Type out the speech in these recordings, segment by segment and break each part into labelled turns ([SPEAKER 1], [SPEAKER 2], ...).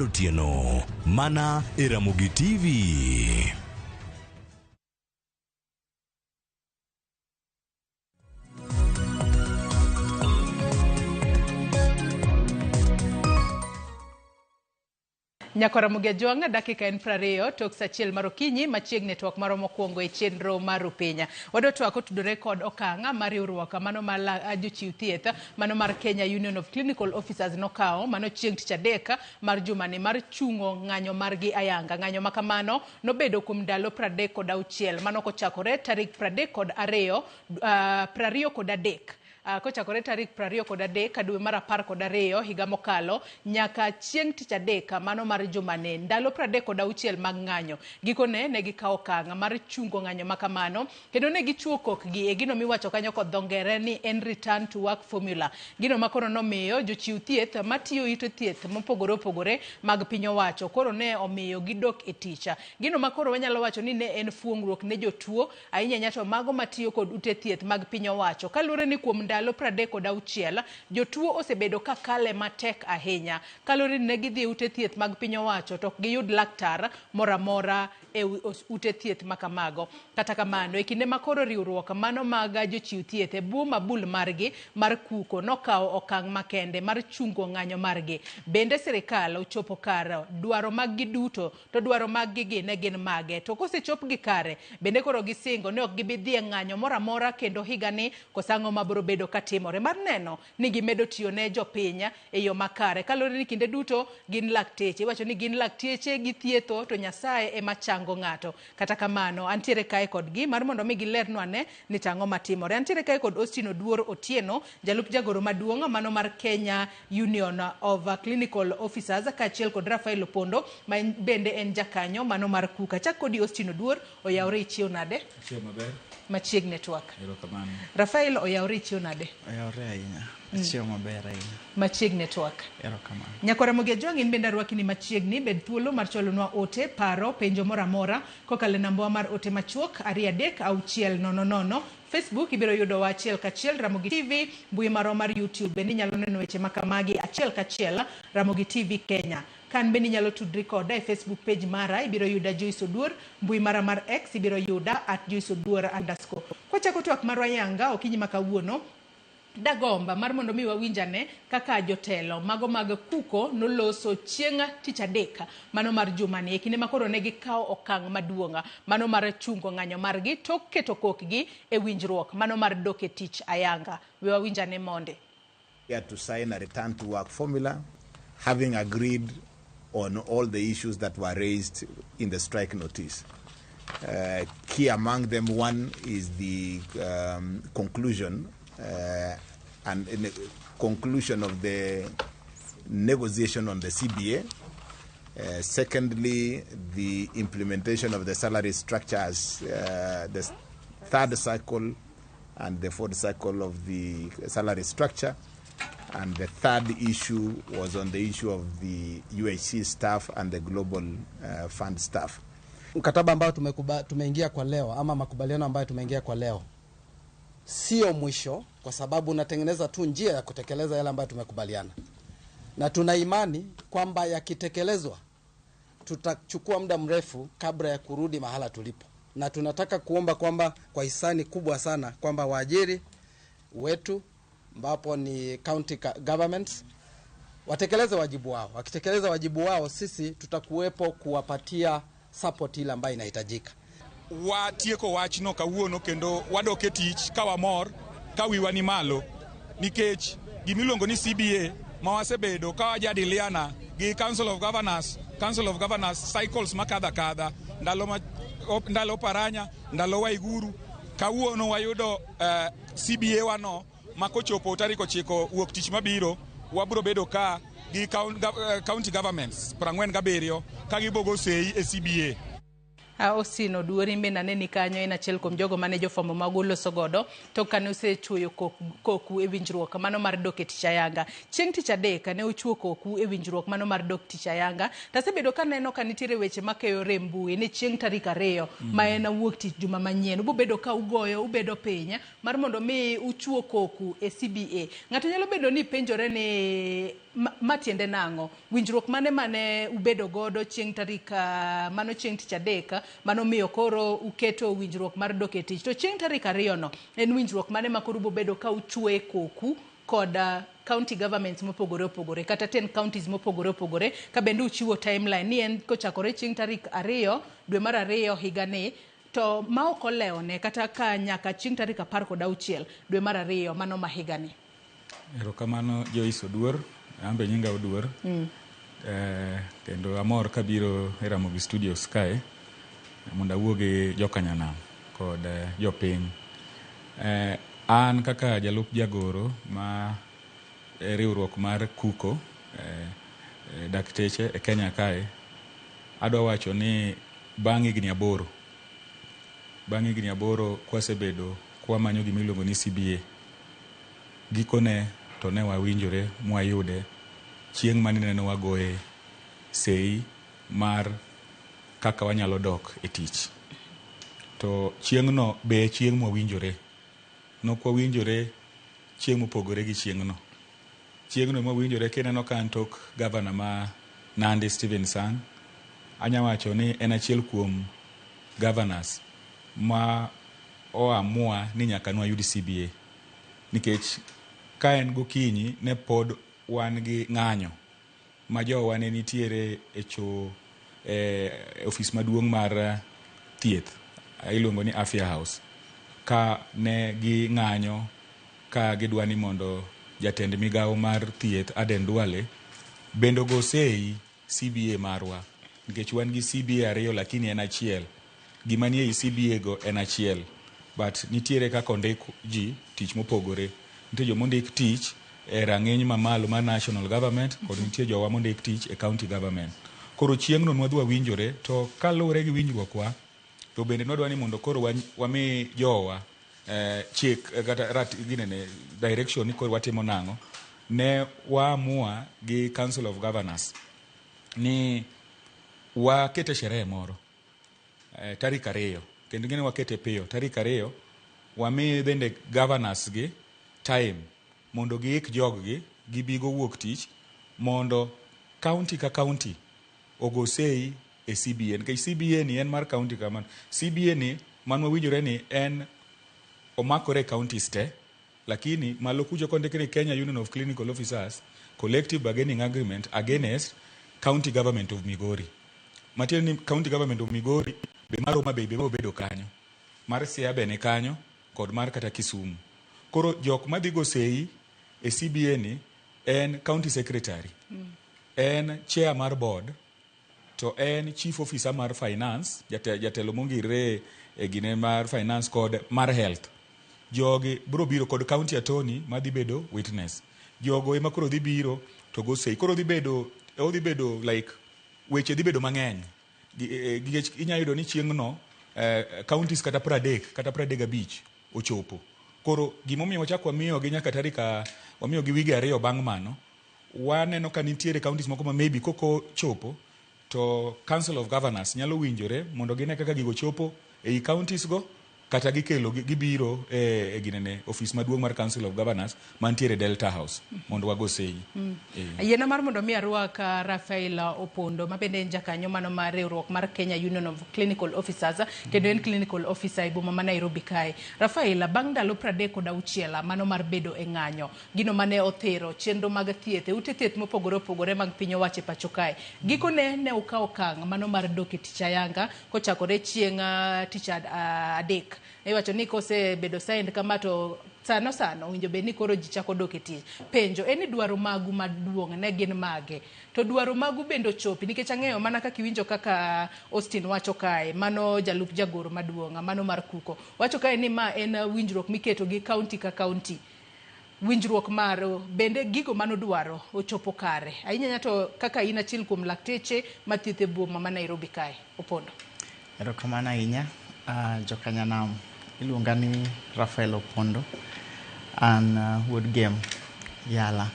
[SPEAKER 1] Otieno mana e Ramogi TV.
[SPEAKER 2] Nyako Ramogi Ajwang' dakika en 20 tok saa achiel mar okinyi machiegni twak marwa mokwongo e chenro mar Rupiny. Wadwa twak otudore kod okang' mar riwruok mano mar jochiw thieth mano mar Kenya Union of Clinical Officers nokawo mano chieng' tich adek mar jumani mar chungo ng'anyo margi ayanga. Ng'anyo ma kamano nobedo kuom ndalo 36 mano kochakore tarik 32 23 kochakore tarik 23 dwe mar 12 higa mokalo nyaka chieng' tich adek mano mar jumani ndalo 36 mag ng'anyo. Gikone ne gikawo okang' mar chungo ng'anyo ma kamano kendo ne gichuo kokgi e gino miwacho kanyo kod dho ngere ni en return to work formula. Gino ma koro nomiyo jochiw thieth matiyo ute thieth mopogore opogore mag piny owacho koro ne omiyo gidok e tich. Gino ma koro wanyalo wacho ni ne en fuong'ruok ne jotuo ahinya ahinya to mago matiyo kod ute thieth mag piny owacho. Kaluwore ni kuom ndalo 36 jotuo osebedo ka kale matek ahinya. Kaluwore ni ne gidhi e ute thieth mag piny owacho to ok giyud laktar moro amora e ute thieth ma kamago. Kata kamano, e kinde ma koro riwruok mano mag jochiw thieth e bwo mabul margi mar kuko nokawo okang' makende mar chungo ng'anyo margi. Bende sirikal ochopo kar dwaro maggi duto to dwaro maggi gi ne gin mage. To kosechopgi kare, bende koro gisingo ni ok gibi dhi e ng'anyo moro amora kendo higani koso ang'o mabiro bedo katimore mar neno ni gimedo tiyo ne jopiny e yo makare. Kaluwore ni kinde duto gin lakteche. Iwacho ni gin lakteche githietho to Nyasaye ema chango ng'ato. Kata kamano, antiere kae kodgi mar mondo mi gilernwa ane ni to ang'o matimore. Antiere kae kod Austin Oduor Otieno, jalup jagoro maduong' mano mar Kenya Union of Clinical Officers kaachiel kod Rafael Opondo ma bende en jakanyo mano mar KUKA. Achak kodi Austin Oduor, oyawre ichiew nade?
[SPEAKER 3] Achiew maber.
[SPEAKER 2] Machiegni twak.
[SPEAKER 3] Erokamano.
[SPEAKER 2] Rafael oyawre ichiew nade?
[SPEAKER 4] Oyawre ahinya. Achiew maber ahinya.
[SPEAKER 2] Machiegni twak.
[SPEAKER 4] Erokamano.
[SPEAKER 2] Nyakwar Ramogi Ajwang' in bende arwaki ni machiegni, bed thuolo mar chwalonwa ote, paro, penjo moro amora kokalo e nambawa mar ote machuok 236 00. Facebook ibiro yudowa achiel kachiel Ramogi TV, mbui marwa mar YouTube bende inyalo neno weche ma kamagi achiel kachiel Ramogi TV Kenya. Kan bende inyalo tudri koda e Facebook page mara, ibiro yuda Joyce Oduor, mbui mara mar X ibiro yuda @JoyceOduor_. Kwachako twak marwa yanga okinyi ma kawuono, dagomba mar mondo mi wawinj ane kaka jotelo mago mag kuko noloso chieng' tich adek mano mar jumani e kinde ma koro ne gikawo okang' maduong' mano mar chungo ng'anyo margi tok keto kokgi e winjruok mano mar dok e tich ayanga. We wawinj ane monde.
[SPEAKER 5] We had to sign a return to work formula, having agreed on all the issues that were raised in the strike notice. Key among them, one is the conclusion and in the conclusion of the negotiation on the CBA. Secondly, the implementation of the salary structures, the third cycle and the fourth cycle of the salary structure. And the third issue was on the issue of the UHC staff and the Global Fund staff.
[SPEAKER 6] Mkataba ambao tumeingia kwa leo ama makubaliano ambayo tumeingia kwa leo sio mwisho, kwa sababu unatengeneza tu njia ya kutekeleza yale ambayo tumekubaliana, na tuna imani kwamba yakitekelezwa tutachukua muda mrefu kabla ya kurudi mahala tulipo, na tunataka kuomba kwamba kwa hisani kubwa sana kwamba waajiri wetu ambapo ni county governments watekeleze wajibu wao. Wakitekeleza wajibu wao, sisi tutakuwepo kuwapatia support ile ambayo inahitajika.
[SPEAKER 3] Watieko wachno kawuono kendo wadok e tich ka wamor ka wiwa ni malo nikech gimiluongo ni CBA ma wasebedo ka wajadiliana gi Council of Governors, Council of Governors cycles makadha kadha ndalo, ma, ndalo Paranya, ndalo Waiguru. Kawuono wayudo CBA wano ma kochopo tarik 9 wuok tich mabiro wabiro bedo ka gi county governments 47 ka gibogo sei e CBA.
[SPEAKER 2] Austin Oduor in bende aneni kanyo en achiel kuom jogo mane jofwambo mago oloso godo tok kane osechuoyo koku e winjruok mano mar dok e tich ayanga. Chieng' tich adek ne ochuo koku e winjruok mano mar dok tich ayanga. Tasebedo kaneno ka nitiere weche makeyore e mbui ni chieng' tarik 2 ma en wuok tich juma manyien ubobedo ka ugoyo ubedo piny mar mondo mi uchuo koku e CBA. Ng'ato nyalo bedo ni penjore ni Ma tiende nang'o? Winjruok mane mane ubedo godo chieng' tarik mano chieng' tich adek mano miyo koro uketo winjruok mar dok e tich? To chieng' tarik 2 no en winjruok mane ma koro ubobedo ka uchwe koku kod county governments mopogore opogore kata 10 counties mopogore opogore, ka bende uchiwo timeline ni en kochakore chieng' tarik 2 dwe mar 2 higani to ma ok olewone kata ka nyaka chieng' tarik 16 dwe mar 2 mano ma higani?
[SPEAKER 3] Erokamano Joyce Oduor, an be nyinga Oduor. Kendo amor kabiro e Ramogi Studios kae mondo awuo gi jokanyanam kod jopiny. An kaka jalup jagoro ma riwruok mar KUCO dakteche e Kenya kae, adwa wacho ni bang' higni 8, bang' higni 8 kwasebedo kwamanyo gima iluongo ni CBA, gikone to ne wawinjore mwayude chieng' mane neno wagoye sei mar kaka wanyalo dok e tich. To chieng'no be chieng' mwawinjore. Nok wawinjore chieng' mopogore gi chieng'no. Chieng'no mwawinjore kineno ka an tok gavana ma Nandi Stephen Sang, anya wacho ni en achiel kuom governors ma oamua ni nyaka nwayud CBA. Nikech ka en gokinyi ne pod wan gi ng'anyo ma jowa ne nitiere e cho e ofis maduong' mar thieth iluongo ni Afya House, ka ne gi ng'anyo ka gidwa ni mondo jatend migawo mar thieth Aden Duale bende ogo sei CBA marwa, nikech wan gi CBA 2 lakini en achiel. Gima nie ei CBA go en achiel, but nitiere kaka ondik ji tich mopogore. Nitie joma ondik tich e rang'iny mamalo mar national government kod nitie jowa mondik tich e county government. Koro chieng'no nwadhi wawinjore, to kaluwore gi winjruokwa to bende nwadwa ni mondo koro wami jowa chik kata ginene direction ni koro watimo nang'o. Ne waamua gi Council of Governors ni wakete sherehe moro tarik 2, kendo gine wakete piyo tarik 2, wami bende governors gi time mondo giik jog-gi gibigo wuok tich mondo county ka county ogo sei e CBA, nikech CBA ni en mar county kamano. CBA ni man wawinjore ni en omakore e counties te, lakini malo kucho kondik ni Kenya Union of Clinical Officers Collective Bargaining Agreement against County Government of Migori. Matiende ni County Government of Migori be mar Homa Bay be obedo kanyo, mar Siaya be ni kanyo kod mar kata Kisumu. Koro jok madhi go sei e CBA ni en county secretary, en chair mar board, to en chief officer mar finance, jatelo mongirre e gine mar finance kod mar health. Jogi biro biro kod county attorney madhi bedo witness. Jogo ema koro dhi biro to go sei. Koro odhi bedo like weche dhi bedo mang'eny. Nikech inya yudo ni chieng'no counties kata 30 kata 35 ochopo. Koro gimomiyo wachak wamiyogi nyaka tarik wamiyogi wige 2 bang' mano, waneno ka nitiere counties moko ma maybe koko chopo to Council of Governors nyalo winjore mondo gine kaka gigo chopo ei counties go, kata gikelo gibiro e ginene ofis maduong' mar Council of Governors mantiere Delta House mondo wago sei.
[SPEAKER 2] Yiena mar mondo mi arwak Rafael Opondo ma bende en jakanyo mano mar riwruok mar Kenya Union of Clinical Officers kendo en clinical officer e boma ma Nairobi kae. Rafael, bang' ndalo 36 mano mar bedo e ng'anyo, gino mane othero chenro mag thieth e ute thieth mopogore opogore mag piny owacho e pacho kae, gikone ne ukawo okang' mano mar dok e tich ayanga kochakore chieng' tich adek. Iwacho ni kosebedo signed kama to sano sano owinjo bed ni koro ji chako dok e tich. Penjo en ni dwaro magu maduong' ne gin mage? To dwaro magu bende ochopi? Nikech ang'eyo mana kaka iwinjo kaka Austin wacho kae, mano jalup jagoro maduong' mano mar KUCO wacho kae ni ma en winjruok miketo gi county ka county. Winjruok mar bende gigo manodwaro ochopo kare ahinya to kaka in achiel kuom lakteche mathieth e boma ma Nairobi kae. Opondo.
[SPEAKER 4] Erokamano ahinya jokanyanam. Iluonga ni Rafael Opondo. An wuod Gem Yala.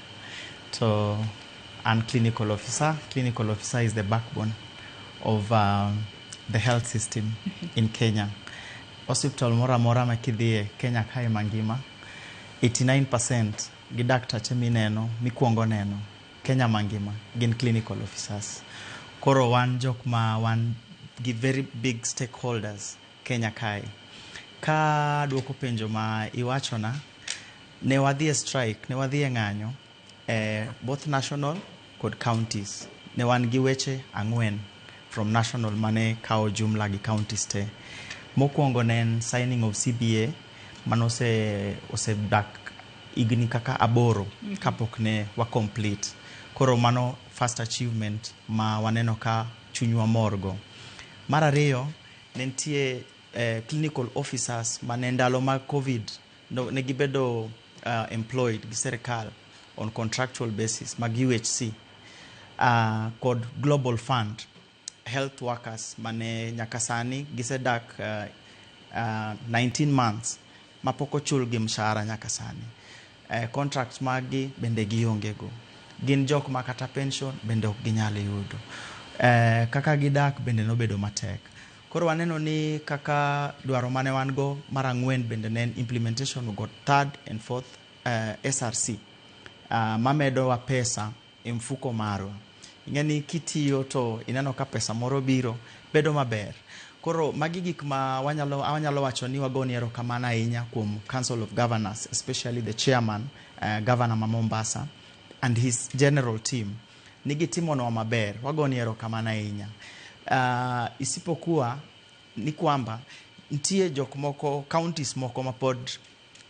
[SPEAKER 4] To an clinical officer. Clinical officer is the backbone of the health system in Kenya. Hospital moro amora ma kidhiye Kenya kae mangima, 89% gi daktache mineno, mikwongo neno Kenya mangima gin clinical officers. Koro wan jok ma wan gi very big stakeholders Kenya kae. Ka duoko penjo ma iwachona, ne wadhi e strike, ne wadhi e ng'anyo both national kod counties. Ne wan gi weche ang'wen from national mane kawo jumla gi counties te. Mokwongo ne en signing of CBA mane osedak higni kaka 8 kapok ne wa complete. Koro mano first achievement ma waneno ka chunywa morgo. Mar ariyo, ne nitie clinical officers mane ndalo mag COVID no, ne gibedo employed gi serikal on contractual basis mag UHC kod Global Fund health workers mane nyaka sani gisedak 19 months mapok ochulgi mshahara nyaka sani. Contracts maggi bende gionge go. Gin jok ma kata pension bende ok ginyal yudo. Kaka gidak bende nobedo matek. Koro waneno ni kaka dwaro mane wan go mar ang'wen bende ne en implementation go third and fourth SRC mamedowa pesa e mfuko marwa. Ing'e ni kitiyo to ineno ka pesa moro biro, bedo maber. Koro magi gik ma wanyalo wacho ni wagoni erokamano ahinya kuom Council of Governors, especially the chairman, Governor ma Mombasa, and his general team. Ni gitimonwa maber, wagoni erokamano ahinya. Isipokuwa ni kwamba nitie jok moko, counties moko ma pod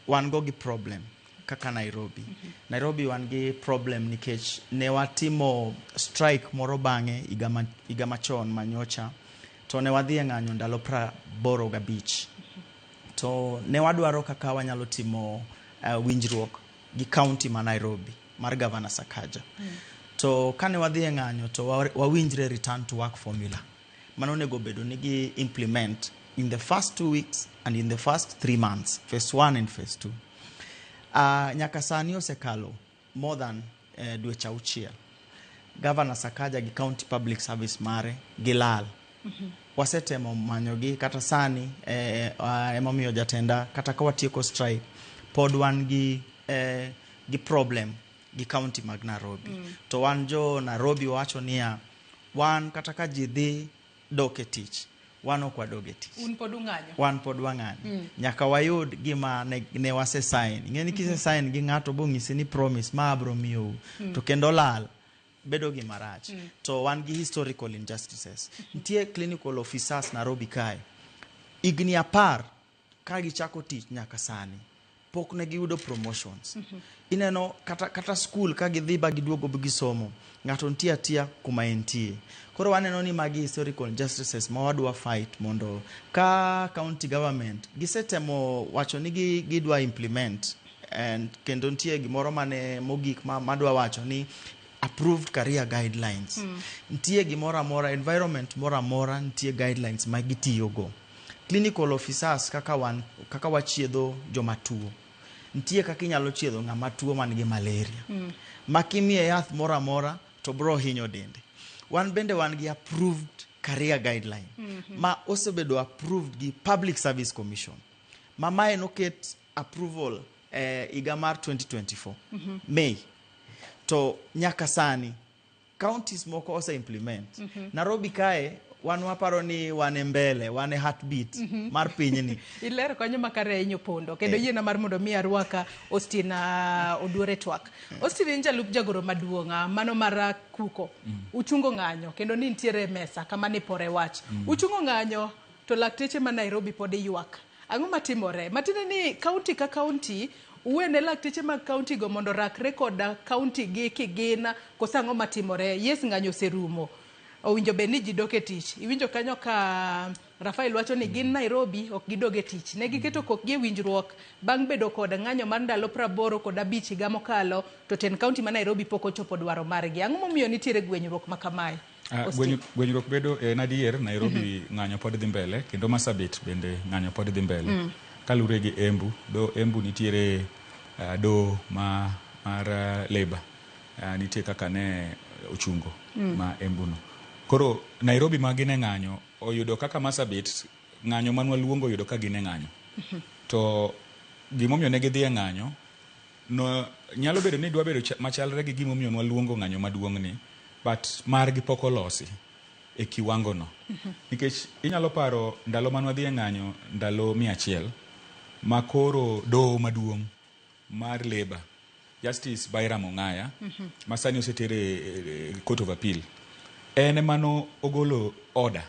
[SPEAKER 4] wan go gi problem kaka Nairobi. Nairobi wan gi problem nikech ne watimo strike moro bang'e higa machon manyocha, to ne wadhi e ng'anyo ndalo 85. To ne wadwaro kaka wanyalo timo winjruok gi county ma Nairobi mar Governor Sakaja. To kane wadhi e ng'anyo to wawinjre return to work formula mano onego bedo ni gi implement in the first 2 weeks and in the first 3 months, phase 1 and phase 2. Nyaka sani osekalo more than dweche 6. Governor Sakaja gi county public service mare gilal. Wasetemo manyogi kata sani emomiyo jatenda kata ka watieko strike pod wan gi problem gi county mag Nairobi. To wan jo Nairobi wacho niya, wan kata ka ji dhi dok e tich, wan ok wadog e tich.
[SPEAKER 2] Un pod ung'anyo?
[SPEAKER 4] Wan pod wang'anyo. Nyaka wayud gima ne wase sign. Ing'e ni kise sign gi ng'ato bong'isi ni promise ma abro miyou, to kendo lal, bedo gima rach. To wan gi historical injustices. Nitie clinical officers Nairobi kae. Higni 10 ka gichako tich nyaka sani, pok ne giyudo promotions. Ineno kata school ka gidhi ba giduogo bi gisomo, ng'ato nitie atia kuma entie. Koro waneno ni magi historical injustices ma wadwa fight mondo ka county government gisetemo wacho ni gidwa implement, and kendo nitie gimoro mane mogik madwa wacho ni approved career guidelines. Nitie gimoro amora, environment moro amora nitie guidelines ma gitiyogo. Clinical officers kaka wan, kaka wachiedho joma tuo. Nitie kaka inyalo chiedho ng'ama tuo man gi malaria. Ma kimiye yath moro amora to bro hinyo dende. Wan bende wan gi approved career guideline ma osebedo approved gi Public Service Commission. Ma mae noket approval higa mar 2024 May. To nyaka sani counties moko ose implement. Nairobi kae wan waparo ni wan e mbele, wan e heartbeat mar pinyni.
[SPEAKER 2] Ilero kanyo makare ahinya Opondo, kendo yiena mar mondo mi arwaka Austin Oduor e twak. Austin in jalup jagoro maduong' mano mar Kuko. Uchungo ng'anyo kendo ni nitiere mesa kama nipore wach. Uchungo ng'anyo to lakteche ma Nairobi pod ywak. Ang'o matimore? Matiende ni county ka county uwene lakteche mag county go mondo rakre kod county gi kigin, koso ang'o matimore? Yes, ng'anyo oserumo. Owinjo bed ni ji dok e tich. Iwinjo kanyo ka Rafael wacho ni gin Nairobi ok gidog e tich. Ne giketo kokgi e winjruok bang' bedo kod ng'anyo mar ndalo 85 higa mokalo, to ten county ma Nairobi pok ochopo dwaro margi. Ang'o momiyo nitiere gwenyruok ma kamae?
[SPEAKER 3] Gwenyruok bedo en adier, Nairobi ng'anyo pod dhi mbele, kendo Marsabit bende ng'anyo pod dhi mbele. Kaluwore gi Embu, do Embu nitiere do mar labor, nitie kaka ne ochungo ma Embu no. Koro Nairobi ma gine ng'anyo oyudo kaka Marsabit ng'anyo manwa luongo oyudo ka gine ng'anyo. To gimomiyo ne gidhi e ng'anyo No, nyalo bedo ni dwa bedo machalre gi gimomiyo nwaluongo ng'anyo maduong' ni, but margi pok olosi e kiwango no. Nikech inyalo paro ndalo mane wadhi e ng'anyo ndalo 100 ma koro doho maduong' mar Labour, Justice Byram Ong'aya, ma sani osetere e Court of Appeal, en ema no ogolo order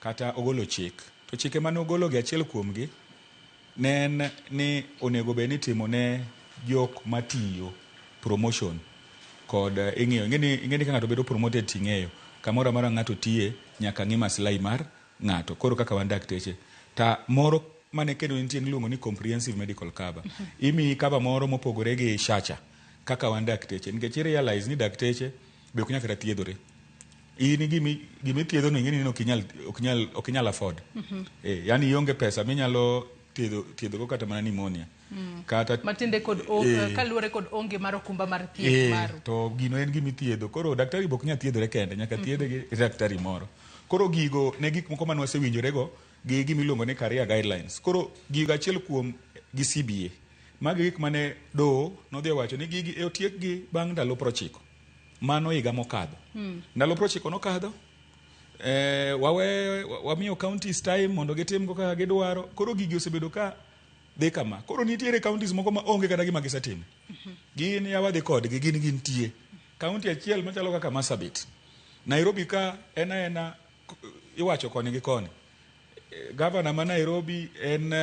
[SPEAKER 3] kata ogolo chik. To chike mane ogolo gi achiel kuomgi ne en ni onego bed ni itimo ne jok matiyo promotion kod ing'iyo. Ing'e ni ka ng'ato bedo promoted ting'eyo kamoro amora ng'ato tiye nyaka ng'i maslahi mar ng'ato. Koro kaka wan dakteche ta moro mane kendo nitie niluongo ni comprehensive medical cover. Imiyi cover moro mopogore gi SHA cha kaka wan dakteche, nikech i realize ni dakteche be ok nyal kata thiedhore. In gimithiedho no ing'e ni ok inyal afford. Yani ionge pesa minyalo thiedho go kata mana pneumonia. Kata
[SPEAKER 2] matiende kod kaluwore kod onge mar okumba mar thieth maru.
[SPEAKER 3] To gino en gimithiedho. Koro daktari be ok nyal thiedhore kende, nyaka thiedhe gi daktari moro. Koro gigo ne gik moko mane wasewinjore gi gimiluongo ni career guidelines. Koro gigo achiel kuom gi CBA. Magi gik mane doho nodhi owacho ni gigi e otiekgi bang' ndalo 90. Mano higa mokadho. Ndalo 90 nokadho. Wawe wamiyo counties time mondo gitim go kaka gidwaro. Koro gigi osebedo ka dhi kama. Koro nitiere counties moko ma onge kata gima gisetimo. Gin yawa dhi kodgi, gin gintie. County achiel machalo kaka Marsabit. Nairobi ka en aena iwacho koni gi koni. Gavana ma Nairobi en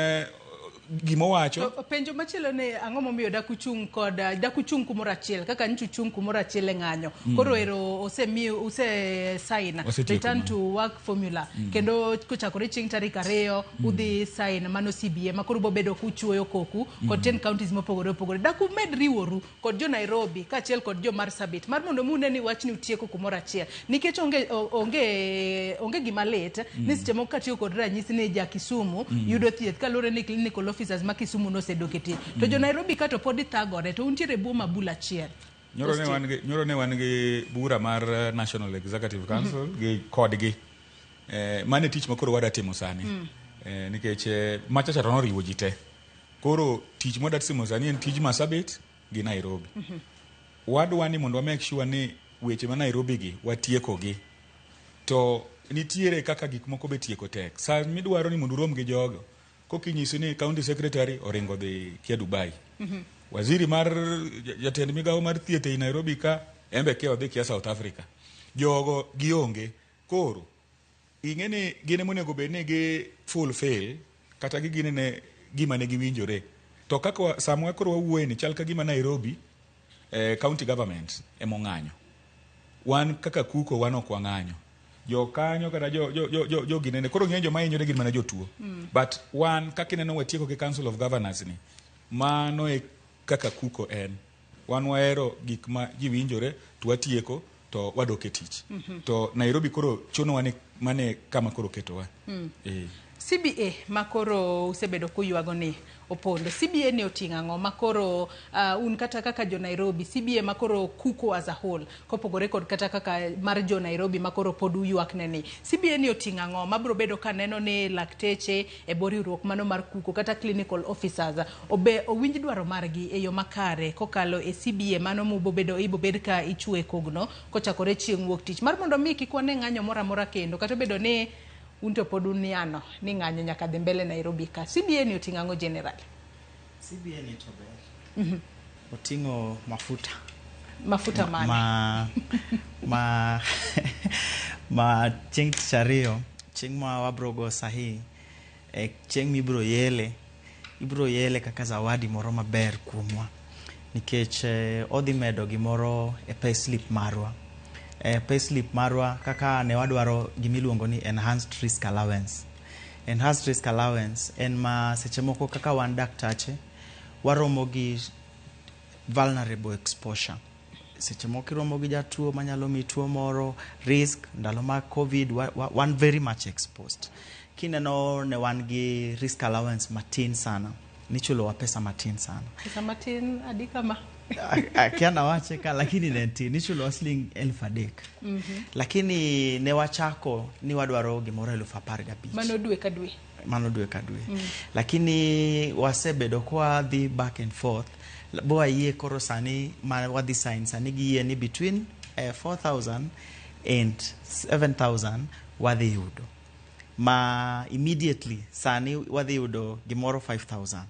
[SPEAKER 3] gimowacho.
[SPEAKER 2] To penjo machielo ni ang'o momiyo dak uchung' kod dak uchung' kumoro achiel kaka nyocha uchung' kumoro achiel e ng'anyo? Koro ero osemi use sign
[SPEAKER 3] Osetieko
[SPEAKER 2] return
[SPEAKER 3] mano.
[SPEAKER 2] to work formula, kendo kochakore chieng' tarik 2 udhi sign mano CBA ma koro bobedo kuchuoyo koku kod 10 counties mopogore opogore. Dak umed riworu kod jo Nairobi kaachiel kod jo Marsabit mar mondo mi une ni wachni utieko kumoro achiel, nikech onge gima lit ni seche moko katiyo kod ranyisi ni ja Kisumu yudo thieth kaluwore ni clinical officers ma Kisumu nosedok e tich, to jo Nairobi ka to pod ithagore to untiere e bwo mabul achiel.
[SPEAKER 3] Nyoro ne wan gi bura mar National Executive Council gi kodgi. Mano e tich ma koro wadwa timo sani. Nikech machacha to noriwo ji te. Koro tich mwadwa timo sani en tij Marsabit gi Nairobi. Wadwa ni mondo wa make sure ni weche ma Nairobi gi watieko gi. To nitiere kaka gik moko be tieko tek. Sa midwaro ni mondo urom gi jogo, kokinyisi ni county secretary oringo dhi kia Dubai. Waziri mar jatend migawo mar thieth ei Nairobi ka en be kia odhi kia South Africa. Jogo gionge. Koro ing'e ni gin ema onego bed ni gi fulfill kata giginene gima ne giwinjore. To kaka sama koro wawuoye ni chal ka gima Nairobi county government ema ong'anyo. Wan kaka KUCO wan ok wang'anyo. Jokanyo kata jo ginene koro ng'eny joma hinyore gin mana jotuo. But wan kaka ineno watieko gi Council of Governors ni, mano e kaka KUCO en. Wan wahero gik ma ji winjore to watieko to wadok e tich. To Nairobi koro chunowa ni mane kama koro ketowa.
[SPEAKER 2] CBA makoro usebedo kuywago ni opondo. CBA ni oting'o ang'o makoro un kata kaka jo Nairobi, CBA makoro KUCO as a whole kopogore kod kata kaka mar jo Nairobi makoro pod uywak ne ni. CBA ni oting'o ang'o mabiro bedo ka neno ni lakteche e bwo riwruok mano mar KUCO kata clinical officers obe owinj dwaro margi e yo makare kokalo e CBA mano mubobedo ibobed ka ichwe kogno kochakore chieng' wuok tich mar mondo mi kik wane ng'anyo moro amora kendo kata obedo ni un to pod uniano ni ng'anyo nyaka dhi mbele Nairobi ka. CBA ni oting'o ang'o general?
[SPEAKER 4] CBA ni to ber. Oting'o mafuta.
[SPEAKER 2] Mafuta mane?
[SPEAKER 4] Ma chieng' tich ariyo, chieng' ma wabro go sahi, e chieng' mibro yele, ibro yele kaka zawadi moro maber kuomwa. Nikech odhi medo gimoro e payslip marwa. E payslip marwa kaka ne wadwaro gimiluongo ni enhanced risk allowance. Enhanced risk allowance en ma seche moko kaka wan daktache waromo gi vulnerable exposure. Seche moko iromo gi jatuo manyalo mi tuo moro risk ndalo mag COVID wan very much exposed. Kineno ne wan gi risk allowance matin sana, nichulowa pesa matin sana.
[SPEAKER 2] Pesa matin adi kama?
[SPEAKER 4] Akia nawache ka lakini ne tin, nichulowa siling 3,000. Lakini ne wachako ni wadwaro gimoro 15,000.
[SPEAKER 2] Mano dwe ka dwe.
[SPEAKER 4] Mano dwe ka dwe. Lakini wasebedo kwa dhi back and forth. Bo wayie koro sani ma wadhi sign sani giyie ni between 4000 and 7000 wadhi yudo ma immediately sani wadhi yudo gimoro 5000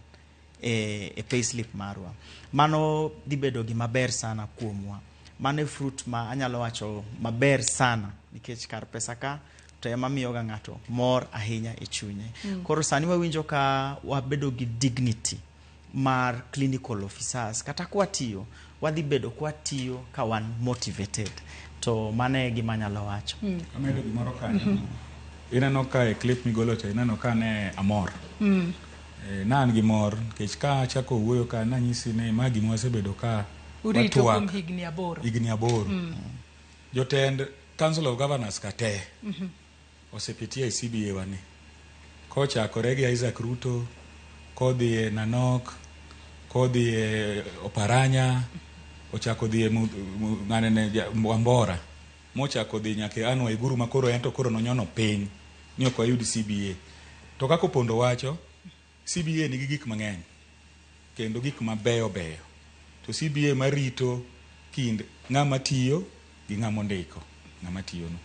[SPEAKER 4] e payslip marwa. Mano dhi bedo gima ber sana kuomwa. Mano e fruit ma anyalo wacho maber sana nikech kar pesa ka to ema miyoga ng'ato mor ahinya e chunye. Koro sani wawinjo ka wabedo gi dignity mar clinical officers kata kwatiyo wadhi bedo kwatiyo ka wan motivated to mano e gima anyalo wacho.
[SPEAKER 3] Amedo gimoro kanyo. Ineno ka e clip migolo cha ineno ka ne amor. Ne an gi mor nikech ka achako wuoyo ka nanyisi ni ma gima wasebedo ka
[SPEAKER 2] Urito
[SPEAKER 3] watwak
[SPEAKER 2] kuom higni 8.
[SPEAKER 3] Higni 8. Jotend Council of Governors ka te osepitia e CBA wani. Kochakore gi Isaac Ruto, kodhi e Nanok, kodhi e Oparanya, ochako dhi e ng'anene Wambora, mochako dhi nyaka e Anne Waiguru ma koro en to koro nonyono piny ni ok wayud CBA. To kaka Opondo wacho, CBA nigi gik mang'eny kendo gik mabeyo beyo. To CBA marito kind ng'ama tiyo gi ng'ama ondiko ng'ama tiyono.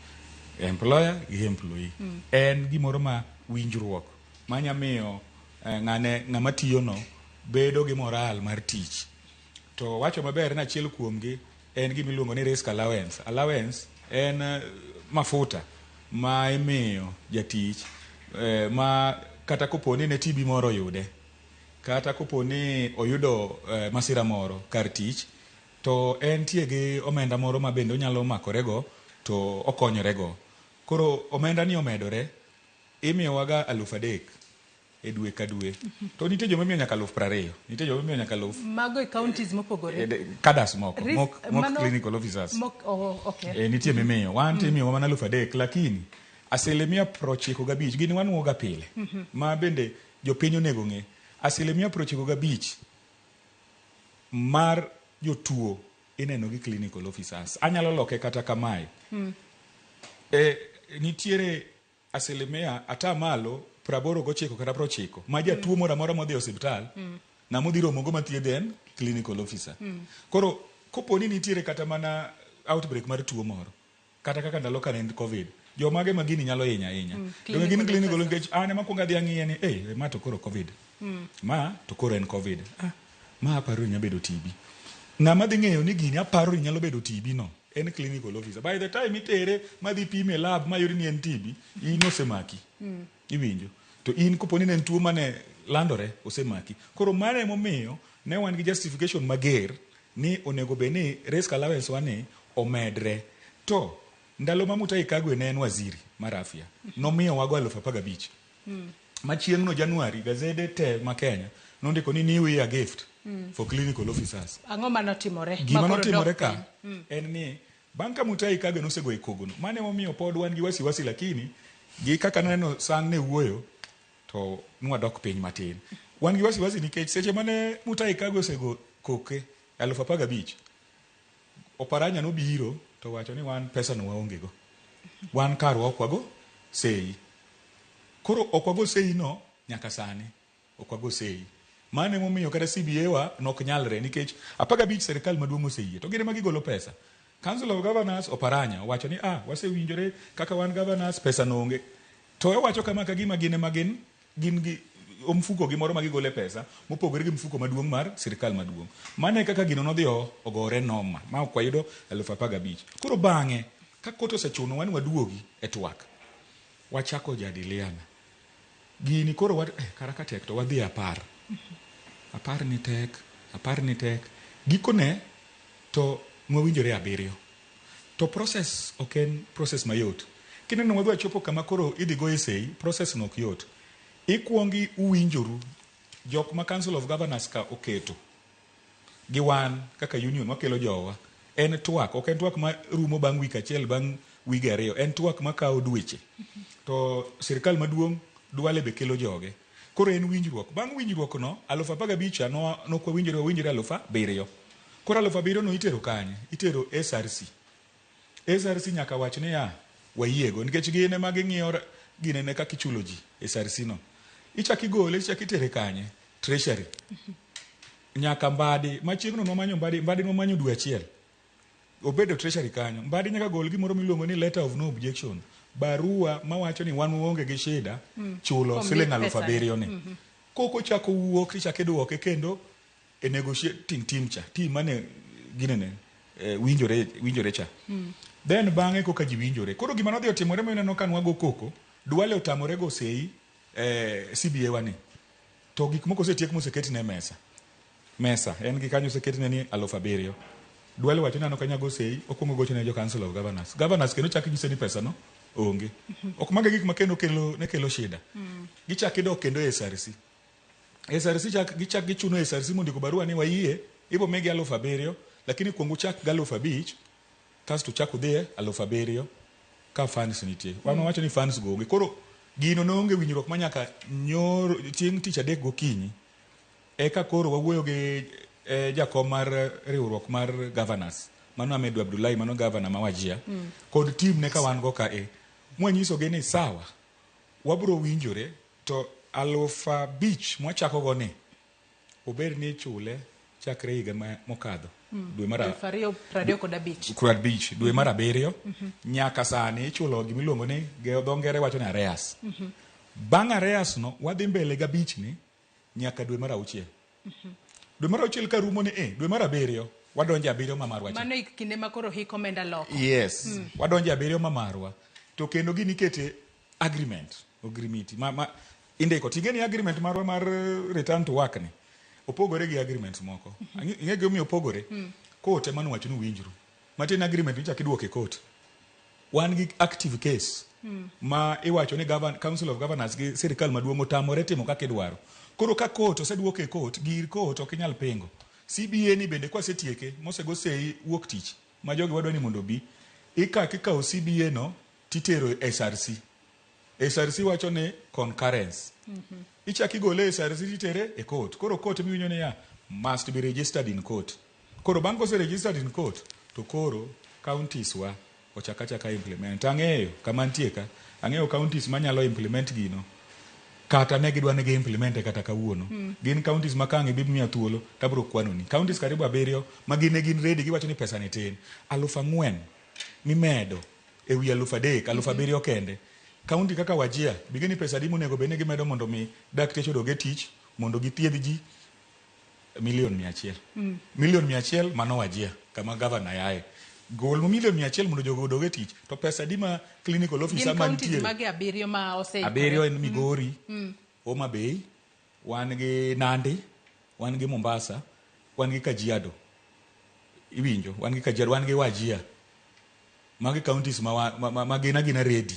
[SPEAKER 3] Employer gi employee. En gimoro ma winjruok manya miyo ng'ane ng'ama tiyono bedo gi moral mar tich. To wacho maber ni achiel kuomgi en gima iluongo ni risk allowance. Allowance en mafuta ma imiyo jatich ma kata kopo ni ne TB moro oyude kata kopo ni oyudo masira moro kar tich to entie gi omenda moro ma bende onyalo makorego to okonyorego. Koro omenda ni omedore imiyowaga 3000 e dwe ka dwe. To nitie joma imiyo nyaka 20,000, nitie joma imiyo nyaka aluf
[SPEAKER 2] Mago e counties mopogore.
[SPEAKER 3] Cadres moko, mok clinical officers.
[SPEAKER 2] Oh, okay.
[SPEAKER 3] Nitie mimiyo. Wan to imiyowa mana 3000 lakini 95% gini wanuoga pile. Ma bende jopiny onego ng'e. 95% mar jotuo ineno gi clinical officers. Anyalo loke kata kamae. Nitiere 89% kata 90 ma jatuo moro amora modhi e osiptal ng'ama odhi romogo mathiedhe en clinical officer. Koro kopo ni nitiere kata mana outbreak mar tuo moro kata kaka ndalo ka ne en COVID, jomage ma gini nyalo hinyo ahinya? Donge gin clinical nikech an ema kuongo adhi ang'iye ni eh, ma to koro COVID. Ma to koro en COVID. Ah, ma aparo ni nyalo bedo TB. Ng'ama dhi ng'eyo ni gini aparo ni nyalo bedo TB no en clinical officer. By the time itere madhi pime e lab mayud ni en TB, in osemaki. Iwinjo? To in kopo ni ne en tuo mane landore, osemaki. Koro mano emomiyo ne wan gi justification mager ni onego bed ni risk allowance wa ni omedre. To ndalo ma Mutahi Kagwe ne en waziri mar afya, nomiyo wago 15,000. Ma chieng'no January, gazede te ma Kenya nondiko ni new year gift for clinical officers.
[SPEAKER 2] Ang'o manotimore?
[SPEAKER 3] Gima
[SPEAKER 2] Ma koro
[SPEAKER 3] notimore
[SPEAKER 2] dok
[SPEAKER 3] ka
[SPEAKER 2] piny?
[SPEAKER 3] En ni bang' ka Mutahi Kagwe nosego kogono, mano emomiyo pod wan gi wasiwasi lakini gi kaka naneno sang' ne wuoyo to nwadok piny matin. Wan gi wasiwasi nikech seche mane Mutahi Kagwe osego koke 15,000, Oparanya nobiro to wacho ni wan pesa no waonge go. Wan karwa ok wago sei. Koro ok wago sei no nyaka sani. Ok wago sei. Mano emomiyo kata CBA wa nok nyalre nikech 15 sirikal maduong' oseyie to gin ema gigolo pesa. Council of Governors Oparanya owacho ni ah wasewinjore kaka wan governors pesa no onge. To owacho kama ka gima gin ema gin gi mfuko gi moro ma gigole pesa mopogore gi mfuko maduong' mar sirikal maduong'. Mano e kaka gino nodhi ogore noma ma ok wayudo 15,000. Koro bang'e ka court osechunowa ni waduogi e twak, wachako jadiliana. Gini koro kara ka tek to wadhi e 10. 10 ni tek, 10 ni tek. Gikone to nwawinjore 7. To process ok en process mayot. Kineno wadwa chopo kama koro idhi goye sei, process no ok yot. Ikuongi uwinjoru jok ma Council of Governors ka oketo gi wan kaka union wakelo jowa. En twak, ok en twak ma rumo bang' wik achiel bang' wige 2, en twak makawo dweche. To sirikal maduong' dwale be kelo joge. Koro en winjruok. Bang' winjruok no, 15,000 cha nok wawinjore, wawinjore 7,000. Koro 7,000 no itero kanye? Itero SRC. SRC nyaka wach niya, wayiego, nikech gin ema ging'iyo ginene kaka ichulo ji SRC no. Ichak igole, ichak itere kanye? Treasury. Nyaka Mbadi, machiegno nwamanyo Mbadi, Mbadi nwamanyo dwe achiel. Obedo treasury kanyo. Mbadi nyaka gol gimoro miluongo ni letter of no objection. Barua mawacho ni wan waonge gi shida chulo
[SPEAKER 2] Kuom
[SPEAKER 3] siling aluf
[SPEAKER 2] pesa ni.
[SPEAKER 3] abiriyo ni. Koko chako wuok tichako iduoke kendo e negotiating team cha. Team mane ginene winjore winjore cha. Then bang'e koka ji winjore. Koro gima nodhi otimore mineno ka nwago koko, Duale otamore go sei CBA wa ni. To gik moko osetiek moseketne e mesa. Mesa, en gi kanyo oseketne ni 7,000. Duale wacho ni an ok anyal go sei, okuongo gocho ne jo Council of Governors. Governors kendo chak nyise ni pesa no onge. Ok mago e gik ma kendo kelo, ne kelo shida. Gichak idok kendo e SRC. SRC chak gichak gichuno SRC mondo ondiko barua ni wayie, ibo migi 7,000, lakini kuong uchak gi 5,000, kasto uchak udhiye 7,000 ka funds nitie. Wan wawacho ni funds go onge. Koro gino ne onge winjruok ma nyaka nyoro chieng' tich adek gokinyi eka koro wawuoyo gi jakom mar riwruok mar governors mano Ahmed Abdullahi mano governor ma Wajir kod team ne ka wan go ka e mwanyisogi ni sawa wabro winjore to 5,000 mwachako go ni obed ni ichule chakre higa mokadho dwe mar
[SPEAKER 2] 2025.
[SPEAKER 3] 50 dwe mar abiriyo nyaka sani ichulo gimiluongo ni dho ngere wacho ni arrears. Bang' arrears no wadhi mbele gi abich ni nyaka dwe mar auchiel. Dwe mar auchiel ka rumo ni dwe mar abiriyo wadonjo e abiriyo ma marwa cha.
[SPEAKER 2] Mano e kinde ma koro hik omenda loko.
[SPEAKER 3] Yes. Wadonjo e abiriyo ma marwa. To kendo gini ikete agreement, ogrimiti ma indiko. Ting'e ni agreement marwa mar return to work ni opogore gi agreements moko. Ing'e gimomiyo opogore? Court ema nowacho ni uwinjru. Matiende agreement michak iduoke e court. Wan gi active case ma iwacho ni Council of Governors gi sirikal maduong' otamore timo kaka idwaro. Koro ka court oseduoke e court, gir court ok inyal pingo. CBA ni bende kwasetieke mosego sei wuok tich ma jogi wadwa ni mondo obi, ikak ikawo CBA no titero e SRC. SRC wacho ni concurrence. Ichak igole e SRC titere e court. Koro court miwinjo niya must be registered in court. Koro bang' kose registered in court to koro counties wa ochak achaka implement. Ang'eyo kama nitie ka, ang'eyo counties manyalo implement gino kata ne gidwa ni gi implement kata kawuono. Gin counties ma ka ang' ibi miya thuolo tabiro kwanoni. Counties karibu abiriyo ma gin ne gin ready giwacho ni pesa ni tin. 4,000 mimedo ewi 3,000, 7,000 kende. County kaka Wajir, bige ni pesa adi monego bed ni gimedo mondo mi dakteche odog e tich, mondo githiedh ji milion 100. Milion 100 mano Wajir, kama governor yae. Gol milion 100 mondo jogo odog e tich, to pesa adi ma clinical officer
[SPEAKER 2] Gin counties
[SPEAKER 3] mantiere?
[SPEAKER 2] mage abiriyo ma oseikore?
[SPEAKER 3] Abiriyo en Migori, Homa Bay, wan gi Nandi, wan gi Mombasa, wan gi Kajiado. Iwinjo, wan gi Kajiado, wan gi Wajir. Magi counties ma gin agina ready.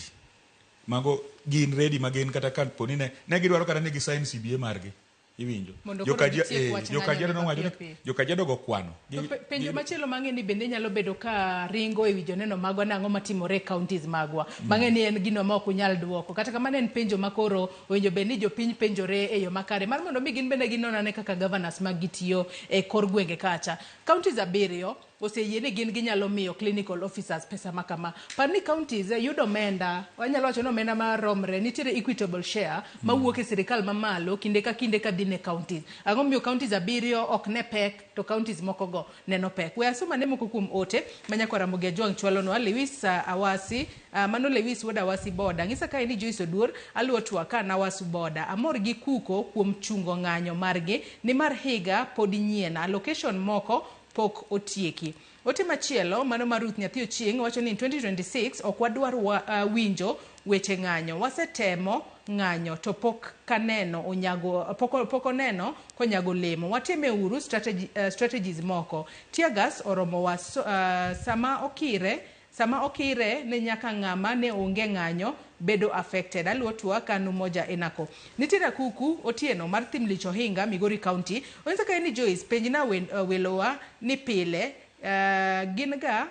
[SPEAKER 3] Mago gin ready ma gin kata ka poni ne gidwaro kata ni gi sign CBA margi. Iwinjo.
[SPEAKER 2] Mondo koro gitiek wach
[SPEAKER 3] Jo Kajiado
[SPEAKER 2] ng'anyo
[SPEAKER 3] nowacho ni
[SPEAKER 2] mapiyo piyo.
[SPEAKER 3] Jo Kajiado go kwano.
[SPEAKER 2] To penjo machielo mang'e ni bende nyalo bedo ka ringo ewi joneno magwa nang'o matimore e counties magwa. Mang'e ni en gino ma ok unyal duoko. Kata kamano en penjo ma koro owinjo bed ni jopiny penjore e yo makare mar mondo mi gin bende ginon ane kaka governors mag gi tiyo e kor gwenge kacha. Counties abiriyo oseyie ni gin ginyalo miyo clinical officers pesa ma kama. Par ni counties yudo omenda, wanyalo wacho ni omenda maromre, nitiere equitable share mawuok e sirikal mamalo kinde ka kinde kadhi ne counties. Ang'o momiyo counties abiriyo ok ne pek to counties moko go neno pek? We asoma ne moko kuom ote ma nyakwa Ramogi Ajwang' chwalonwa. Lewis Awasi, mano Lewis wuod Awasi Boda. Ng'isa kae ni Joyce Oduor, aluwo twak ka nawasu boda. Amor gi kuko kuom chungo ng'anyo margi nimar higa pod nyien. Allocation moko pok otieki. Ote machielo mano mar Ruth Nyathi Ochieng' wacho ni in 2026 ok wadwar winjo weche ng'anyo. Wasetemo ng'anyo to pok kaneno onyago, pok oneno konyago lemo. Watime uru strategies moko. Tear gas oromowa so, sama okire ne nyaka ng'ama ne onge ng'anyo bedo affected. Aluwo twak kanu moja enako. Nitiere Akuku Otieno mar Thimlich Ohinga, Migori County. Onyisa kae ni Joyce, penjna welowa ni pile gin ga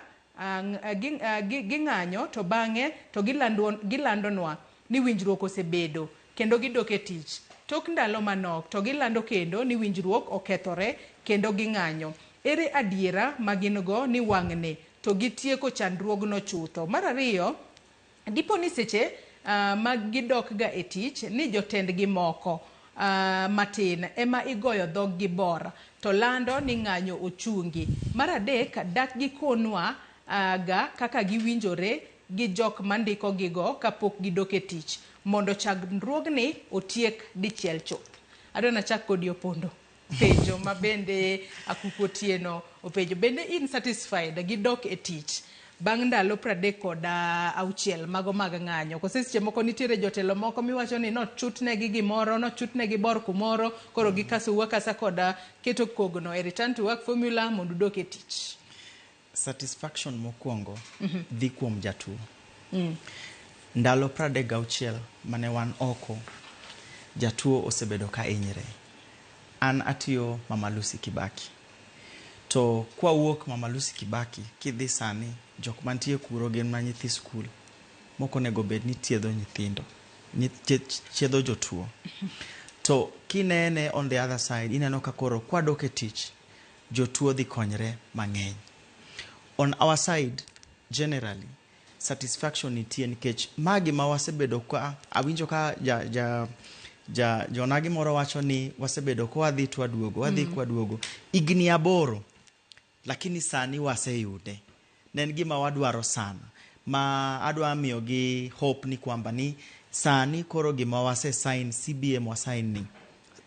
[SPEAKER 2] ging'anyo to bang'e to gilandonwa ni winjruok osebedo kendo gidok e tich. Tok ndalo manok to gilando kendo ni winjruok okethore kendo ging'anyo. Ere adiera ma gin go ni wang'ni to gitieko chandruogno chutho. Mar ariyo, dipo ni seche ma gidok ga e tich ni jotendgi moko Matin ema igoyo dhog gi bor to lando ni ng'anyo ochungi. Mar adek, dak gikonwa ga kaka giwinjore gi jok mandiko gigo kapok gidok e tich mondo chandruogni otiek dichiel chuth. Adwa nachak kodi Opondo. Penjo ma bende Akuku Otieno openjo. Bende in satisfied gi dok e tich bang' ndalo 36 mago mag ng'anyo? Kose seche moko nitiere jotelo moko miwacho ni nochutnegi gimoro, nochutnegi bor kumoro, koro gikasou akasa kod keto kogno e return to work formula mondo udok e tich.
[SPEAKER 4] Satisfaction mokwongo dhi kuom jatuo. Ndalo 36 mane wan oko, jatuo osebedo ka hinyre. An atiyo Mama Lucy Kibaki. To kwawuok Mama Lucy Kibaki, kidhi sani, jok mantie kuro gin mana nyithi skul. Mok onego bed ni thiedho nyithindo, thiedho jotuo. To kinene on the other side, ineno ka koro kwadok e tich, jotuo dhi konyre mang'eny. On our side, generally, satisfaction nitie nikech ma gima wasebedo ka awinjo ka ja, ja, ja jonagi moro wacho ni wasebedo ka wadhi to waduogo, wadhi kwaduogo higni 8, lakini sani waseyude. Ne en gima wadwaro sana ma adwa miyogi hope ni kwamba ni sani koro gima wase sign CBA mwasign ni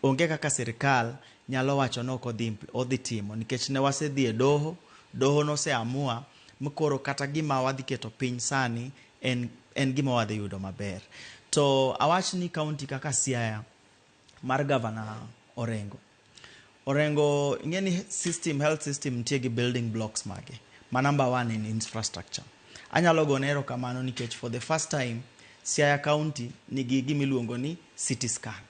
[SPEAKER 4] onge kaka sirikal nyalo wacho ni ok odhi timo nikech ne wasedhi e doho, doho noseamua koro kata gima wadhi keto piny sani en gima wadhi yudo maber. To awach ni county kaka Siaya mar Governor Orengo. Orengo ing'e ni system, health system nitie gi building blocks mage. Ma number one en infrastructure. Anyalo gone erokamano nikech for the first time Siaya County nigi gimiluongo ni CT scan.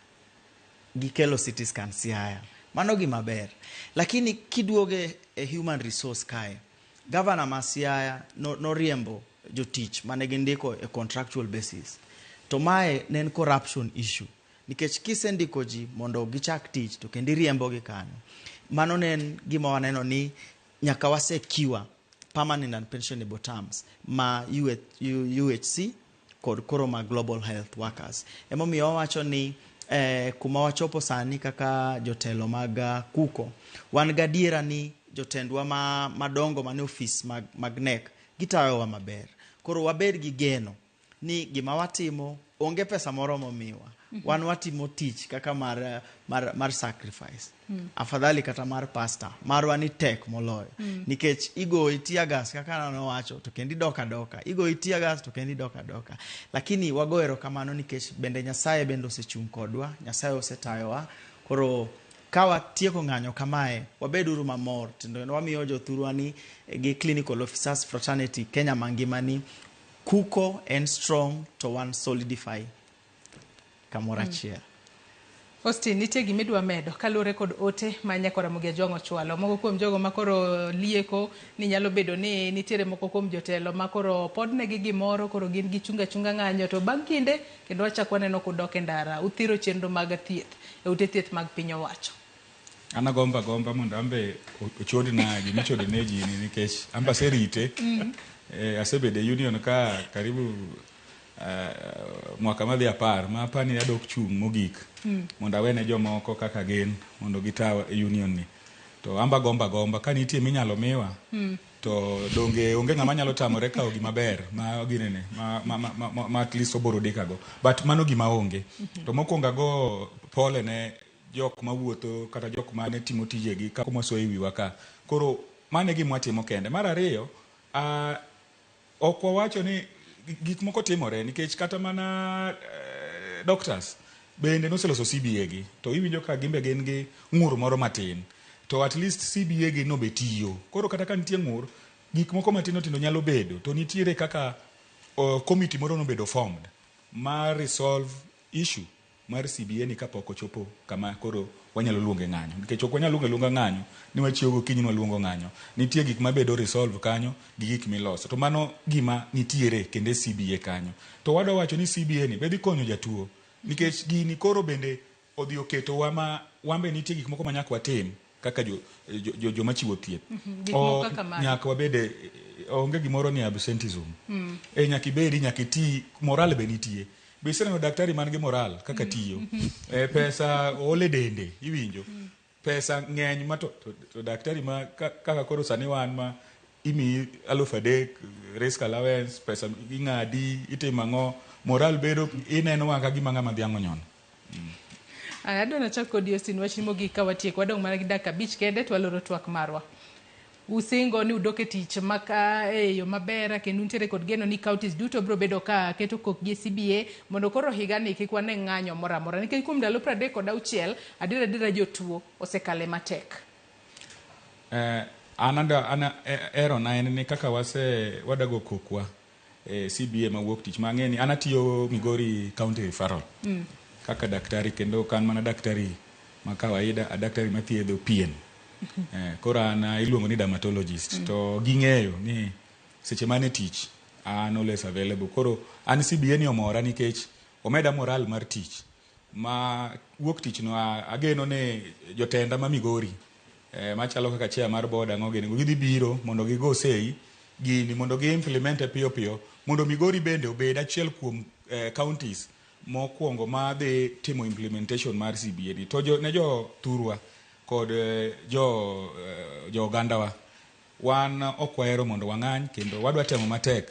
[SPEAKER 4] Gikelo CT scan Siaya. Mano gima ber. Lakini kiduoge e human resource kae, Governor ma Siaya noriembo jotich mane gindiko e contractual basis. To mae ne en corruption issue. Nikech kisendiko ji mondo gichak tich to kendo iriembogi kanyo. Mano ne en gima waneno ni nyaka wasecure permanent and pensionable terms ma UHC kod koro ma Global Health Workers. Emomiyo wawacho ni kuma wachopo sani kaka jotelo mag KUKO, wan gadiera ni jotendwa madongo mane ofis mag KNEC gitayowa maber. Koro wabed gi geno ni gima watimo onge pesa moro momiwa. Wan watimo tich kaka mar sacrifice. Afadhali kata mar pastor, marwa ni tek moloyo. Nikech igoyi tear gas kaka nowacho to kendo idok adoka. Igoyi tear gas to kendo idok adoka. Lakini wago erokamano nikech bende Nyasaye bende osechung' kodwa, Nyasaye osetayowa. Koro ka watieko ng'anyo kamae, wabeduru mamor. Kendo wamiyo jothurwa ni gi clinical officers fraternity Kenya mangima ni KUKO en strong to wan solidify kamoro achiel.
[SPEAKER 2] Austin, nitie gima idwa medo kaluwore kod ote ma Nyakora Ramogi Ajwang' ochwalo. Moko kuom jogo makoro lieko ni nyalo bedo ni nitiere moko kuom jotelo makoro podnegi gimoro, koro gin gichunga chunga ng'anyo, to bang' kinde kendo wachak waneno kudok e ndara, uthiro chenro mag thieth e ute thieth mag piny owacho.
[SPEAKER 3] An agombo agomba mondo ambe ochodna gima ichodo ne ji ni nikech ambe aserite. Asebedo e union ka karibu mwaka madhi 10 ma apani adok chung' mogik mondo awene jomoko kaka gin mondo gita union ni. To amba gomba gomba ka nitie minyalo miwa to donge onge ng'ama nyalo tamore kawo gima ber ma ginene ma at least oboro dikago. But mano gima onge. To mokwongo ago pole ne jok mawuotho kata jok mane timo tijegi kaka mwasoyo e wiwa ka. Koro mano e gima watimo kende. Mar ariyo, ok wawacho ni gik moko timore nikech kata mana doctors bende noseloso CBA gi to iwinjo ka gimbe gin gi ng'ur moro matin to at least CBA gi no be tiyo. Koro kata ka nitie ng'ur, gik moko matindo tindo nyalo bedo to nitiere kaka committee moro nobedo formed ma resolve issue mar CBA ni kapok ochopo kama koro wanyalo luonge ng'anyo. Nikech ok wanyal luonge luonga ng'anyo ni wachiewo gokinyi ni waluongo ng'anyo. Nitie gik mabedo resolve kanyo gi gik miloso. To mano gima nitiere kendo e CBA kanyo. To wadwa wacho ni CBA ni be dhi konyo jatuo. Nikech gini koro bende odhi oketowa ma wambe nitie gik moko ma nyaka watim kaka joma chiwo thieth.
[SPEAKER 2] Gik moko kaka mage?
[SPEAKER 3] Nyaka wabede, onge gimoro ni absenteeism. Nyaka ibedi, nyaka iti, morale be nitie. Be iseneno daktari man gi moral kaka tiyo? Pesa oole dende, iwinjo? Pesa ng'eny ma to daktari ma kaka koro sani wan ma imiyi 3,000 risk allowance, pesa ing'adi, itimo ang'o, moral bedo ineno wang' ka gima ng'ama dhiang' onyono.
[SPEAKER 2] Aya, adwa nachak kodi Austin, wachni mogik ka watieko. Wadong' mana gi dakika 5 kende to waloro twak marwa. Usingo ni udok e tich maka e yo maber kendo untiere kod geno ni counties duto biro bedo ka keto kokgi e CBA mondo koro higani kik wane ng'anyo moro amora nikech kuom ndalo 36 adiera adiera jotuo osekale matek.
[SPEAKER 3] An erona en ni kaka wase wadago kokwa e CBA mawuok tich mang'e ni an atiyo Migori County Referral kaka daktari kendo ok an mana daktari ma kawaida, a daktari mathiedho pien. Koro an iluongo ni dermatologist to ging'eyo ni seche mane tich an always available. Koro an CBA ni omora nikech omeda moral mar tich ma wuok tich no ageno ni jotenda ma Migori machalo kaka chair mar board ang'o gini gidhi biro mondo gigo sei gini mondo gi implement piyo piyo mondo Migori bende obed achiel kuom counties mokwongo ma dhi timo implementation mar CBA ni. To ne jo thurwa kod jo ogandawa wan ok wahero mondo wang'any kendo wadwa temo matek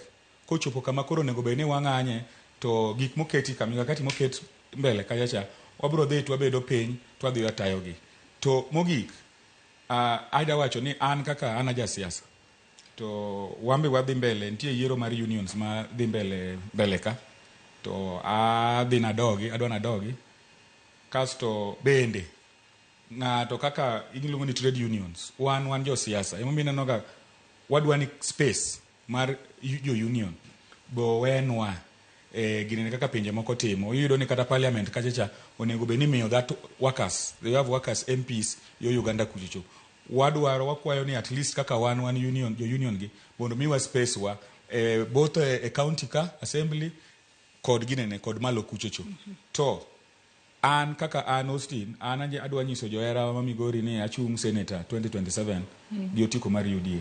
[SPEAKER 3] kochopo kama koro onego bed ni wang'anye to gik moketi ka mikakati moket mbele kacha cha wabro dhi to wabedo piny to wadhi watayogi. To mogik adwa wacho ni an kaka an aja siasa to wambe wadhi mbele, nitie yiero mar unions ma dhi mbele mbele ka to adhi nadogi, adwa nadogi. Kasto bende ng'ato kaka iluongo ni trade unions, wan josiasa emomiyo ineno ga wadwa ni space mar jo union bo wenwa ginene kaka pinje moko timo. Iyudo ni kata parliament kacha cha onego bed ni imiyo that workers, they have workers MPs yo Uganda kuchocho. Wadwaro wakwayo ni at least kaka wan union jo union gi mondo miwa space wa both e county ka assembly kod ginene kod malo kuchocho. To an kaka an Austin, an adwa nyiso johera ma Migori ni achung' senator 2027 gi otiko mar UDA.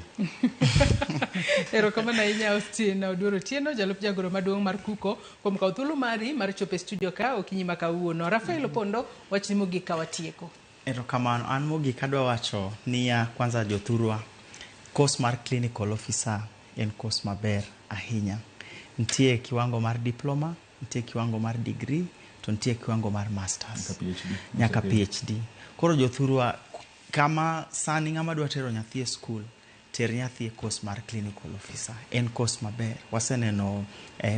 [SPEAKER 2] Erokamano ahinya Austin Oduor Otieno, jalup jagoro maduong' mar KUCO kuom kawo thuolo mari mar chopo e studio ka okinyi ma kawuono. Rafael Opondo, wachni mogik ka watieko.
[SPEAKER 4] Erokamano. An mogik adwa wacho niya, kwanza jothurwa, course mar clinical officer en course maber ahinya. Nitie kiwango mar diploma, nitie kiwango mar degree, to nitie kiwango mar masters.
[SPEAKER 3] Nyaka PhD.
[SPEAKER 4] Nyaka PhD. Koro jothurwa, kama sani ng'ama dwa tero nyathi e school, ter nyathi e course mar clinical officer. En course maber. Waseneno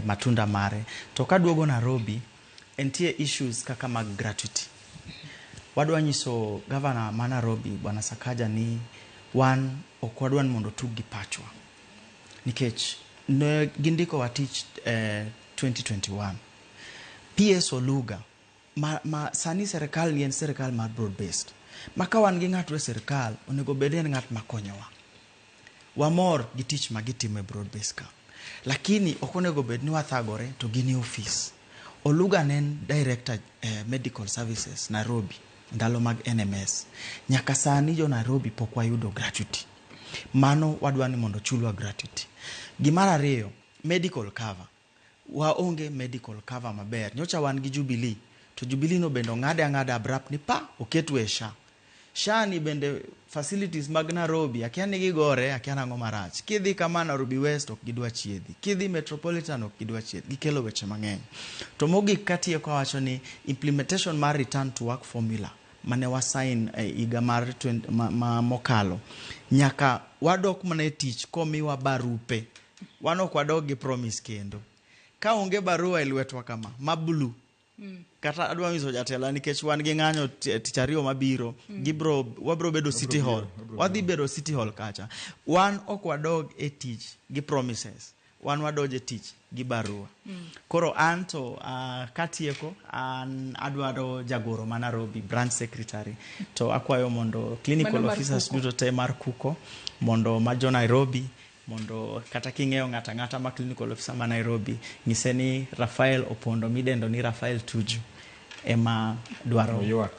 [SPEAKER 4] matunda mare. To kaduogo Nairobi, entie issues kaka mag gratuity. Wadwa nyiso governor ma Nairobi, Bwana Sakaja, ni wan ok wadwa ni mondo otug gi pachwa. Nikech ne gindikowa tich 2021. PS Oluga, ma sani serikal ni en serikal mar broad based. Ma ka wan gi ng'ato e serikal, onego bed en ng'at makonyowa. Wamor gi tich ma gitimo e broad based ka. Lakini ok onego bed ni wathagore to gin e ofis. Oluga ne en director medical services Nairobi ndalo mag NMS. Nyaka sani jo Nairobi pok wayudo gratuity. Mano wadwa ni mondo chulwa gratuity. Gimar ariyo, medical cover. Waonge medical cover maber. Nyocha wan gi Jubilee, to Jubilee no bende ong'ade ang'ada abrupt ni pa oketwe e SHA. SHA ni bende facilities mag Nairobi, akia ni gigore, akia nang'o marach. Kidhi kama Nairobi West ok gidwa chiedhi. Kidhi Metropolitan ok gidwa chiedhi. Gikelo weche mang'eny. To mogik katieko awacho ni implementation mar return to work formula mane wasign higa mar mokalo. Nyaka wadok mana e tich komiwa barupe. Wan ok wadog gi promise kendo. Ka onge barua e lwetwa kama, ma blue, kata adwa nyiso jatelo nikech wan gi ng'anyo tich ariyo mabiro, gibro wabro bedo City Hall, wadhi bedo City Hall kacha. Wan ok wadog e tich gi promises, wan wadonjo e tich gi barua. Koro an to katieko, an adwaro jagoro ma Nairobi branch secretary, to akwayo mondo clinical
[SPEAKER 2] Mano mar
[SPEAKER 4] officers
[SPEAKER 2] KUCO.
[SPEAKER 4] duto te mar KUCO mondo ma jo Nairobi, mondo kata king'eyo ng'ato ang'ata ma clinical officer ma Nairobi, nyise ni Rafael Opondo midendo ni Rafael Tuju ema dwaro.
[SPEAKER 3] Oywak.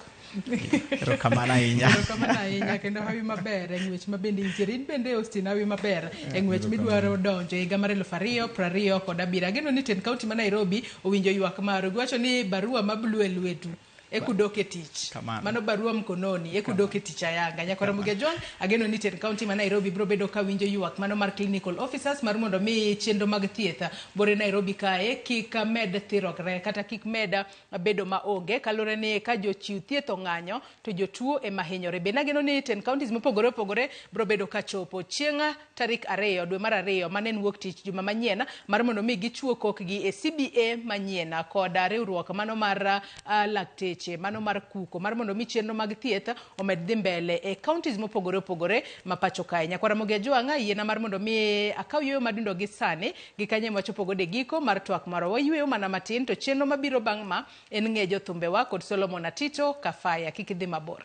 [SPEAKER 4] Erokamano ahinya.
[SPEAKER 2] Erokamano ahinya kendo hawi maber e ng'wech ma bende intiere. In bende Austin hawi maber e ng'wech midwaro donjo e higa mar 2027. Ageno ni tend kaunti ma Nairobi owinjo ywak maru. Giwacho ni barua ma blue e lwetu ekudok e tich.
[SPEAKER 4] Kamano.
[SPEAKER 2] Mano barua mkononi ekudok e tich ayanga. Nyakwar Muge John, ageno ni tend kaunti ma Nairobi biro bedo ka winjo ywak mano mar clinical officers mar mondo mi chenro mag thieth bore Nairobi kae kik med thirokre kata kik med bedo maonge kaluwore ni ka jochiw thieth ong'anyo to jotuo ema hinyore. Bende ageno ni tend counties mopogore opogore biro bedo ka chopo chieng' tarik 2 dwe mar 2 mane en wuok tich juma manyien mar mondo mi gichuo kokgi e CBA manyien kod riwruok mano mar lakteche mano mar kuko mar mondo mi chenro mag thieth omed dhi mbele e counties mopogore opogore ma pacho kae. Nyakwar Ramogi Ajwang'a, yiena mar mondo mi akaw yueyo madundo gi sani gi kanye mawachopo godo e giko mar twak marwa. Wayueyo mana matin to chenro mabiro bang' ma en ng'e jothumbewa kod Solomon Atito Kafaya. Kik idhi mabor.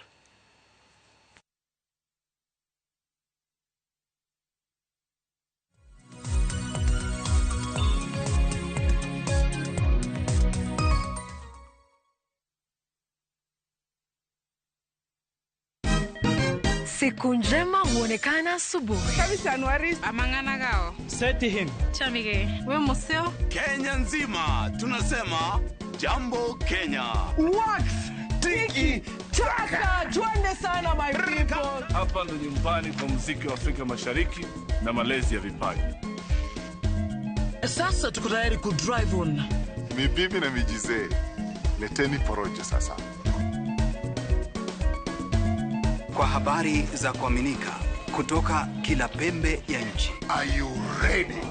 [SPEAKER 7] Siku njema huonekana asubuhi.
[SPEAKER 1] Kenya nzima tunasema jambo Kenya.
[SPEAKER 8] Wax tiki taka, twende sana my people.
[SPEAKER 9] Hapa ndo nyumbani kwa muziki wa Afrika Mashariki na malezi ya vipaji.
[SPEAKER 8] Sasa tuko tayari ku drive on.
[SPEAKER 10] Mibibi na mijizee, leteni porojo sasa.
[SPEAKER 11] Kwa habari za kuaminika kutoka kila pembe ya nchi.
[SPEAKER 10] Are you ready?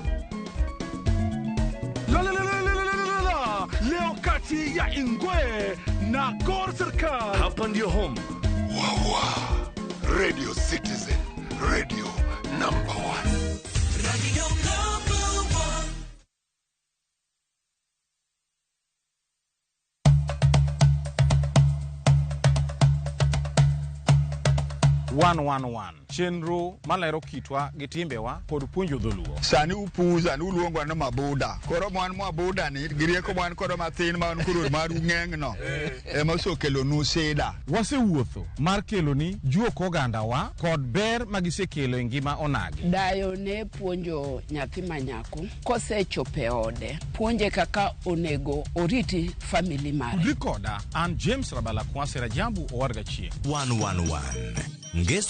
[SPEAKER 9] La la la la la la la la. Leo kati ya Ingwe na Gor Serikal. Hapa ndio home.
[SPEAKER 10] Wawa. Radio Citizen, radio number 1.
[SPEAKER 7] Radio number 1.
[SPEAKER 12] Chenro malero kitwa gi timbewa kod puonjo dholuo.
[SPEAKER 13] Sani upuza ni uluongo ni mabuda. Koro mwan mabuda ni gi rieko mwan kodo mathin ma koro maru ng'eng no ema osekelonu sida.
[SPEAKER 12] Wasewuotho mar keloni juok ogandawa kod ber magisekelo e ngima onagi.
[SPEAKER 14] Dayo ne puonjo nyathi manyako kosechopo e ode, puonje kaka onego oriti family mare.
[SPEAKER 12] Tudri koda an James Rabala Kwase Rajabu Owarga Chieng.
[SPEAKER 1] 111 Ngeso